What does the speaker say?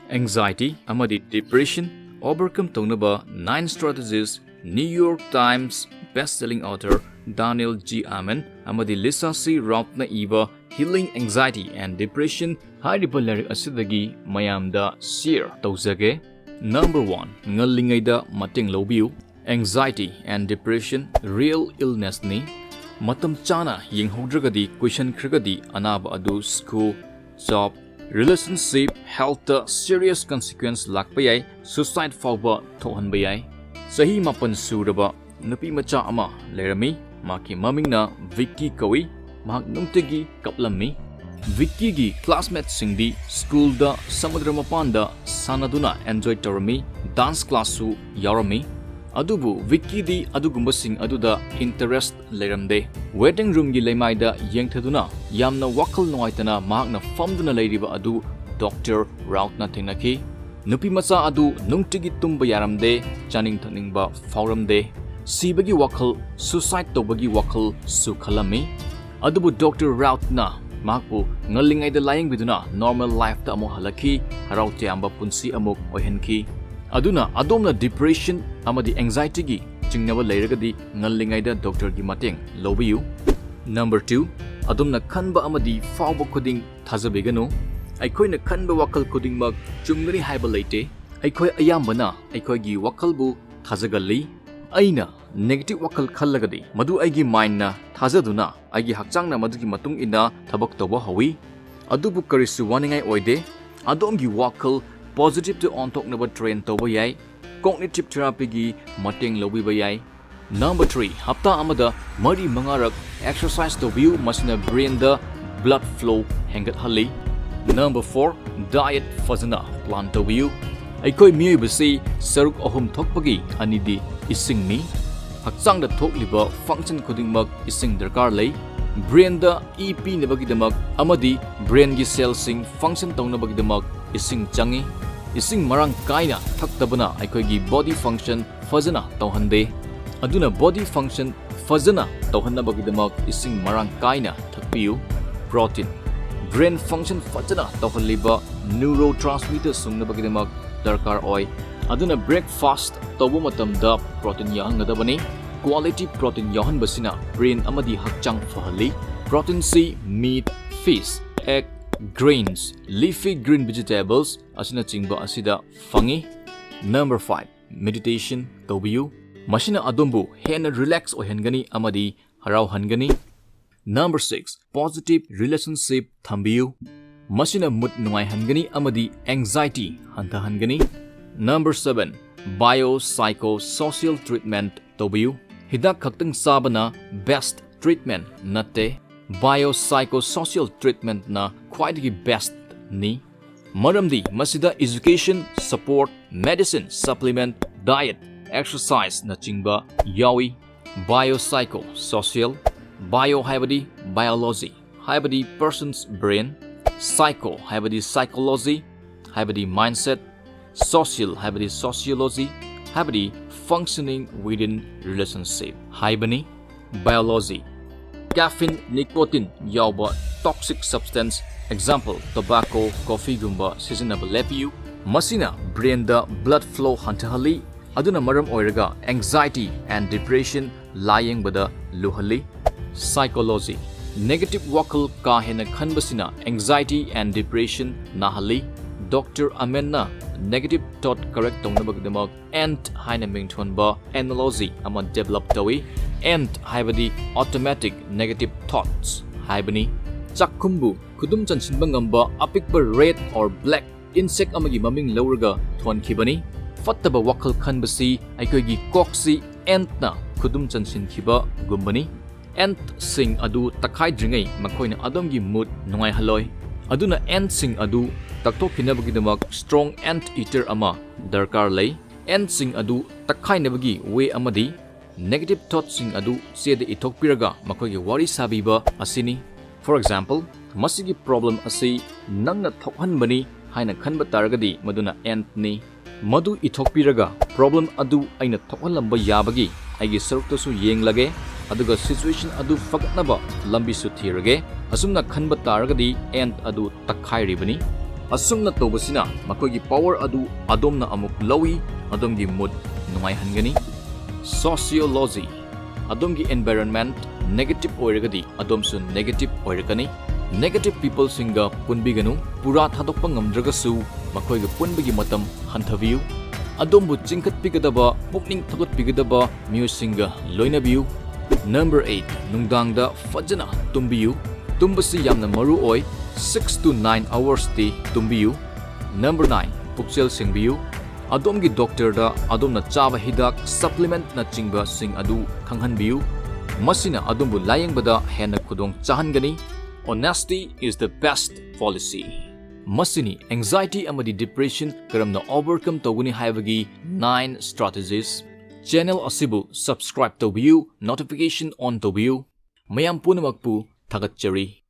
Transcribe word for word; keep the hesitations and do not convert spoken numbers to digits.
Anxiety ꯑꯃꯗꯤ depression overcome ꯇꯧꯅꯕ nine strategies New York Times best-selling author Daniel G. Amen ꯑꯃꯗꯤ Lisa C. Routꯅ ꯏꯕ Healing Anxiety and Depression ꯍꯥꯏꯔꯤꯕ ꯂꯥꯏꯔꯤꯛ ꯑꯁꯤꯗꯒꯤ ꯃꯌꯥꯝꯗ share ꯇꯧꯖꯒꯦ꯫ Number one, ꯉꯜꯂꯤꯉꯩꯗ ꯃꯇꯦꯡ ꯂꯧꯕꯤꯌꯨ꯫ Anxiety and depression real illnessꯅꯤ꯫ ꯃꯇꯝ ꯆꯥꯅ ꯌꯦꯡꯍꯧꯗ꯭ꯔꯒꯗꯤ ꯀꯨꯏꯁꯟꯈ꯭ꯔꯒꯗꯤ ꯑꯅꯥꯕ ꯑꯗꯨ school, job, relationship, healthꯇ serious consequence ꯂꯥꯛꯄ ꯌꯥꯏ, suicide ꯐꯥꯎꯕ ꯊꯣꯛꯍꯟꯕ ꯌꯥꯏ꯫ ꯆꯍꯤ ꯃꯥꯄꯟ ꯁꯨꯔꯕ ꯅꯨꯄꯤ ꯃꯆꯥ ꯑꯃ ꯂꯩꯔꯝꯃꯤ꯫ ꯃꯍꯥꯛꯀꯤ ꯃꯃꯤꯡꯅ ꯚꯤꯛꯀꯤ ꯀꯧꯏ꯫ ꯃꯍꯥꯛ ꯅꯨꯡꯇꯤꯒꯤ ꯀꯞꯂꯝꯃꯤ꯫ ꯚꯤꯛꯀꯤꯒꯤ classmateꯁꯤꯡꯗꯤ schoolꯗ ꯁꯃꯨꯗ꯭ꯔ ꯃꯄꯥꯟꯗ ꯁꯥꯟꯅꯗꯨꯅ enjoy ꯇꯧꯔꯝꯃꯤ, dance classꯁꯨ ꯌꯥꯎꯔꯝꯃꯤ꯫ ꯑꯗꯨꯕꯨ ꯚꯤꯛꯀꯤꯗꯤ ꯑꯗꯨꯒꯨꯝꯕꯁꯤꯡ ꯑꯗꯨꯗ interest ꯂꯩꯔꯝꯗꯦ꯫ Waiting roomꯒꯤ ꯂꯩꯃꯥꯏꯗ ꯌꯦꯡꯊꯗꯨꯅ ꯌꯥꯝꯅ ꯋꯥꯈꯜ ꯅꯨꯡꯉꯥꯏꯇꯅ ꯃꯍꯥꯛꯅ ꯐꯝꯗꯨꯅ ꯂꯩꯔꯤꯕ ꯑꯗꯨ Doctor Routꯅ ꯊꯦꯡꯅꯈꯤ꯫ ꯅꯨꯄꯤ ꯃꯆꯥ ꯑꯗꯨ ꯅꯨꯡꯇꯤꯒꯤ ꯇꯨꯝꯕ ꯌꯥꯔꯝꯗꯦ, ꯆꯥꯅꯤꯡ ꯊꯛꯅꯤꯡꯕ ꯐꯥꯎꯔꯝꯗꯦ꯫ ꯁꯤꯕꯒꯤ ꯋꯥꯈꯜ, suicide ꯇꯧꯕꯒꯤ ꯋꯥꯈꯜꯁꯨ ꯈꯜꯂꯝꯃꯤ꯫ ꯑꯗꯨꯕꯨ Doctor Routꯅ ꯃꯍꯥꯛꯄꯨ ꯉꯜꯂꯤꯉꯩꯗ ꯂꯥꯌꯦꯡꯕꯤꯗꯨꯅ normal lifeꯇ ꯑꯃꯨꯛ ꯍꯜꯂꯛꯈꯤ, ꯍꯔꯥꯎ ꯇꯌꯥꯝꯕ ꯄꯨꯟꯁꯤ ꯑꯃꯨꯛ ꯑꯣꯏꯍꯟꯈꯤ꯫ ꯑꯗꯨꯅ ꯑꯗꯣꯝꯅ depression ꯑꯃꯗꯤ anxietyꯒꯤ ꯆꯤꯡꯅꯕ ꯂꯩꯔꯒꯗꯤ ꯉꯜꯂꯤꯉꯩꯗ doctorꯒꯤ ꯃꯇꯦꯡ ꯂꯧꯕꯤꯌꯨ꯫ Number two, ꯑꯗꯣꯝꯅ ꯈꯟꯕ ꯑꯃꯗꯤ ꯐꯥꯎꯕ ꯈꯨꯗꯤꯡ ꯊꯥꯖꯕꯤꯒꯅꯨ꯫ ꯑꯩꯈꯣꯏꯅ ꯈꯟꯕ ꯋꯥꯈꯜ ꯈꯨꯗꯤꯡꯃꯛ ꯆꯨꯝꯒꯅꯤ ꯍꯥꯏꯕ ꯂꯩꯇꯦ꯫ ꯑꯩꯈꯣꯏ ꯑꯌꯥꯝꯕꯅ ꯑꯩꯈꯣꯏꯒꯤ ꯋꯥꯈꯜꯕꯨ ꯊꯥꯖꯒꯜꯂꯤ꯫ ꯑꯩꯅ negative ꯋꯥꯈꯜ ꯈꯜꯂꯒꯗꯤ ꯃꯗꯨ ꯑꯩꯒꯤ mindꯅ ꯊꯥꯖꯗꯨꯅ ꯑꯩꯒꯤ ꯍꯛꯆꯥꯡꯅ ꯃꯗꯨꯒꯤ ꯃꯇꯨꯡ ꯏꯟꯅ ꯊꯕꯛ ꯇꯧꯕ ꯍꯧꯏ꯫ ꯑꯗꯨꯕꯨ ꯀꯔꯤꯁꯨ ꯋꯥꯅꯤꯡꯉꯥꯏ ꯑꯣꯏꯗꯦ꯫ ꯑꯗꯣꯝꯒꯤ ꯋꯥꯈꯜ positiveꯇ ꯑꯣꯟꯊꯣꯛꯅꯕ train ꯇꯧꯕ ꯌꯥꯏ꯫ Cognitive therapyꯒꯤ ꯃꯇꯦꯡ ꯂꯧꯕꯤꯕ ꯌꯥꯏ꯫ Number three, ꯍꯞꯇꯥ ꯑꯃꯗ ꯃꯔꯤ ꯃꯉꯥꯔꯛ exercise ꯇꯧꯕꯤꯌꯨ, ꯃꯁꯤꯅ brainꯗ blood flow ꯍꯦꯟꯒꯠꯍꯜꯂꯤ꯫ Number four, diet ꯐꯖꯅ plan ꯇꯧꯕꯤꯌꯨ꯫ ꯑꯩꯈꯣꯏ ꯃꯤꯑꯣꯏꯕꯁꯤ ꯁꯔꯨꯛ ꯑꯍꯨꯝ ꯊꯣꯛꯄꯒꯤ ꯑꯅꯤꯗꯤ ꯏꯁꯤꯡꯅꯤ꯫ ꯍꯛꯆꯥꯡꯗ ꯊꯣꯛꯂꯤꯕ function ꯈꯨꯗꯤꯡꯃꯛ ꯏꯁꯤꯡ ꯗꯔꯀꯥꯔ ꯂꯩ꯫ Brainꯗ ꯏ ꯄꯤꯅꯕꯒꯤꯗꯃꯛ ꯑꯃꯗꯤ brainꯒꯤ cellꯁꯤꯡ function ꯇꯧꯅꯕꯒꯤꯗꯃꯛ ꯏꯁꯤꯡ ꯆꯪꯏ꯫ ꯏꯁꯤꯡ ꯃꯔꯥꯡ ꯀꯥꯏꯅ ꯊꯛꯇꯕꯅ ꯑꯩꯈꯣꯏꯒꯤ body function ꯐꯖꯅ ꯇꯧꯍꯟꯗꯦ꯫ ꯑꯗꯨꯅ body function ꯐꯖꯅ ꯇꯧꯍꯟꯅꯕꯒꯤꯗꯃꯛ ꯏꯁꯤꯡ ꯃꯔꯥꯡ ꯀꯥꯏꯅ ꯊꯛꯄꯤꯌꯨ꯫ Protein, brain function ꯐꯖꯅ ꯇꯧꯍꯜꯂꯤꯕ neurotransmitter ꯁꯨꯡꯅꯕꯒꯤꯗꯃꯛ ꯗꯔꯀꯥꯔ ꯑꯣꯏ꯫ ꯑꯗꯨꯅ breakfast ꯇꯧꯕ ꯃꯇꯝꯗ protein ꯌꯥꯎꯍꯟꯒꯗꯕꯅꯤ꯫ Quality protein ꯌꯥꯎꯍꯟꯕꯁꯤꯅ brain ꯑꯃꯗꯤ ꯍꯛꯆꯥꯡ ꯐꯍꯜꯂꯤ꯫ Proteinꯁꯤ meat, fish, egg, greens, leafy green vegetables ꯑꯁꯤꯅꯆꯤꯡꯕ ꯑꯁꯤꯗ ꯐꯪꯏ꯫ Number five, meditation ꯇꯧꯕꯤꯌꯨ꯫ ꯃꯁꯤꯅ ꯑꯗꯣꯝꯕꯨ ꯍꯦꯟꯅ relax ꯑꯣꯏꯍꯟꯒꯅꯤ ꯑꯃꯗꯤ ꯍꯔꯥꯎꯍꯟꯒꯅꯤ꯫ Number six, positive relationship ꯊꯝꯕꯤꯌꯨ꯫ ꯃꯁꯤꯅ mood ꯅꯨꯡꯉꯥꯏꯍꯟꯒꯅꯤ ꯑꯃꯗꯤ anxiety ꯍꯟꯊꯍꯟꯒꯅꯤ꯫ Number seven, biopsychosocial treatment ꯇꯧꯕꯤꯌꯨ꯫ ꯍꯤꯗꯥꯛ ꯈꯛꯇꯪ ꯆꯥꯕꯅ best treatment ꯅꯠꯇꯦ꯫ Biopsychosocial treatmentꯅ ꯈ꯭ꯋꯥꯏꯗꯒꯤ bestꯅꯤ꯫ ꯃꯔꯝꯗꯤ ꯃꯁꯤꯗ education, support, medicine, supplement, diet, exerciseꯅꯆꯤꯡꯕ ꯌꯥꯎꯏ꯫ Biopsychosocial, bio ꯍꯥꯏꯕꯗꯤ biology, ꯍꯥꯏꯕꯗꯤ person's brain, psycho ꯍꯥꯏꯕꯗꯤ psychology, ꯍꯥꯏꯕꯗꯤ mindset, social ꯍꯥꯏꯕꯗꯤ sociology, ꯍꯥꯏꯕꯗꯤ functioning within relationship ꯍꯥꯏꯕꯅꯤ꯫ Biology, caffeine, nicotine ꯌꯥꯎꯕ toxic substance, example, tobacco, coffeeꯒꯨꯝꯕ ꯁꯤꯖꯤꯟꯅꯕ ꯂꯦꯞꯄꯤꯌꯨ꯫ ꯃꯁꯤꯅ brainꯗ blood flow ꯍꯟꯊꯍꯜꯂꯤ, ꯑꯗꯨꯅ ꯃꯔꯝ ꯑꯣꯏꯔꯒ anxiety and depression ꯂꯥꯌꯦꯡꯕꯗ ꯂꯨꯍꯜꯂꯤ꯫ Psychology, negative ꯋꯥꯈꯜ ꯀꯥ ꯍꯦꯟꯅ ꯈꯟꯕꯁꯤꯅ anxiety and depression ꯅꯥꯍꯜꯂꯤ꯫ Doctor Amenꯅ negative thought correct ꯇꯧꯅꯕꯒꯤꯗꯃꯛ ant ꯍꯥꯏꯅ ꯃꯤꯡꯊꯣꯟꯕ analogy ꯑꯃ develop ꯇꯧꯏ꯫ Ant ꯍꯥꯏꯕꯗꯤ automatic negative thoughts ꯍꯥꯏꯕꯅꯤ꯫ ꯆꯥꯛꯈꯨꯝꯕꯨ ꯈꯨꯗꯨꯝ ꯆꯟꯁꯤꯟꯕ ꯉꯝꯕ ꯑꯄꯤꯛꯄ rat or black insect ꯑꯃꯒꯤ ꯃꯃꯤꯡ ꯂꯧꯔꯒ ꯊꯣꯟꯈꯤꯕꯅꯤ꯫ ꯐꯠꯇꯕ ꯋꯥꯈꯜ ꯈꯟꯕꯁꯤ ꯑꯩꯈꯣꯏꯒꯤ ꯀꯣꯛꯁꯤ antꯅ ꯈꯨꯗꯨꯝ ꯆꯟꯁꯤꯟꯈꯤꯕꯒꯨꯝꯕꯅꯤ꯫ Antꯁꯤꯡ ꯑꯗꯨ ꯇꯛꯈꯥꯏꯗ꯭ꯔꯤꯉꯩ ꯃꯈꯣꯏꯅ ꯑꯗꯣꯝꯒꯤ mood ꯅꯨꯡꯉꯥꯏꯍꯜꯂꯣꯏ꯫ ꯑꯗꯨꯅ antꯁꯤꯡ ꯑꯗꯨ ꯇꯛꯊꯣꯛꯈꯤꯅꯕꯒꯤꯗꯃꯛ strong ant eater ꯑꯃ ꯗꯔꯀꯥꯔ ꯂꯩ꯫ Antꯁꯤꯡ ꯑꯗꯨ ꯇꯛꯈꯥꯏꯅꯕꯒꯤ way ꯑꯃꯗꯤ negative thoughtꯁꯤꯡ ꯑꯗꯨ ꯆꯦꯗ ꯏꯊꯣꯛꯄꯤꯔꯒ ꯃꯈꯣꯏꯒꯤ ꯋꯥꯔꯤ ꯁꯥꯕꯤꯕ ꯑꯁꯤꯅꯤ꯫ For example, ꯃꯁꯤꯒꯤ problem ꯑꯁꯤ ꯅꯪꯅ ꯊꯣꯛꯍꯟꯕꯅꯤ ꯍꯥꯏꯅ ꯈꯟꯕ ꯇꯥꯔꯒꯗꯤ ꯃꯗꯨꯅ antꯅꯤ꯫ ꯃꯗꯨ ꯏꯊꯣꯛꯄꯤꯔꯒ problem ꯑꯗꯨ ꯑꯩꯅ ꯊꯣꯛꯍꯜꯂꯝꯕ ꯌꯥꯕꯒꯤ ꯑꯩꯒꯤ ꯁꯔꯨꯛꯇꯁꯨ ꯌꯦꯡꯂꯒꯦ꯫ ꯑꯗꯨꯒ situation ꯑꯗꯨ ꯐꯒꯠꯅꯕ ꯂꯝꯕꯤꯁꯨ ꯊꯤꯔꯒꯦ꯫ ꯑꯁꯨꯝꯅ ꯈꯟꯕ ꯇꯥꯔꯒꯗꯤ ant ꯑꯗꯨ ꯇꯛꯈꯥꯏꯔꯤꯕꯅꯤ꯫ ꯑꯁꯨꯝꯅ ꯇꯧꯕꯁꯤꯅ ꯃꯈꯣꯏꯒꯤ power ꯑꯗꯨ ꯑꯗꯣꯝꯅ ꯑꯃꯨꯛ ꯂꯧꯏ, ꯑꯗꯣꯝꯒꯤ mood ꯅꯨꯡꯉꯥꯏꯍꯟꯒꯅꯤ꯫ Sociology, ꯑꯗꯣꯝꯒꯤ environment negative ꯑꯣꯏꯔꯒꯗꯤ ꯑꯗꯣꯝꯁꯨ negative ꯑꯣꯏꯔꯛꯀꯅꯤ꯫ Negative peopleꯁꯤꯡꯒ ꯄꯨꯟꯕꯤꯒꯅꯨ꯫ ꯄꯨꯔꯥ ꯊꯥꯗꯣꯛꯄ ꯉꯝꯗ꯭ꯔꯒꯁꯨ ꯃꯈꯣꯏꯒ ꯄꯨꯟꯕꯒꯤ ꯃꯇꯝ ꯍꯟꯊꯕꯤꯌꯨ꯫ ꯑꯗꯣꯝꯕꯨ ꯆꯤꯡꯈꯠꯄꯤꯒꯗꯕ, ꯄꯨꯛꯅꯤꯡ ꯊꯧꯒꯠꯄꯤꯒꯗꯕ ꯃꯤꯑꯣꯏꯁꯤꯡꯒ ꯂꯣꯏꯅꯕꯤꯌꯨ꯫ Number eight, ꯅꯨꯡꯗꯥꯡꯗ ꯐꯖꯅ ꯇꯨꯝꯕꯤꯌꯨ꯫ ꯇꯨꯝꯕꯁꯤ ꯌꯥꯝꯅ ꯃꯔꯨ ꯑꯣꯏ꯫ Six to nine hoursꯇꯤ ꯇꯨꯝꯕꯤꯌꯨ꯫ Number nine, ꯄꯨꯛꯆꯦꯜ ꯁꯦꯡꯕꯤꯌꯨ꯫ ꯑꯗꯣꯝꯒꯤ doctorꯗ ꯑꯗꯣꯝꯅ ꯆꯥꯕ ꯍꯤꯗꯥꯛ, supplementꯅꯆꯤꯡꯕꯁꯤꯡ ꯑꯗꯨ ꯈꯪꯍꯟꯕꯤꯌꯨ꯫ ꯃꯁꯤꯅ ꯑꯗꯣꯝꯕꯨ ꯂꯥꯌꯦꯡꯕꯗ ꯍꯦꯟꯅ ꯈꯨꯗꯣꯡ ꯆꯥꯍꯟꯒꯅꯤ꯫ Honesty is the best policy꯫ ꯃꯁꯤꯅꯤ anxiety ꯑꯃꯗꯤ depression ꯀꯔꯝꯅ overcome ꯇꯧꯒꯅꯤ ꯍꯥꯏꯕꯒꯤ nine strategies꯫ Channel ꯑꯁꯤꯕꯨ subscribe ꯇꯧꯕꯤꯌꯨ, notification on ꯇꯧꯕꯤꯌꯨ꯫ ꯃꯌꯥꯝ ꯄꯨꯝꯅꯃꯛꯄꯨ ꯊꯥꯒꯠꯆꯔꯤ꯫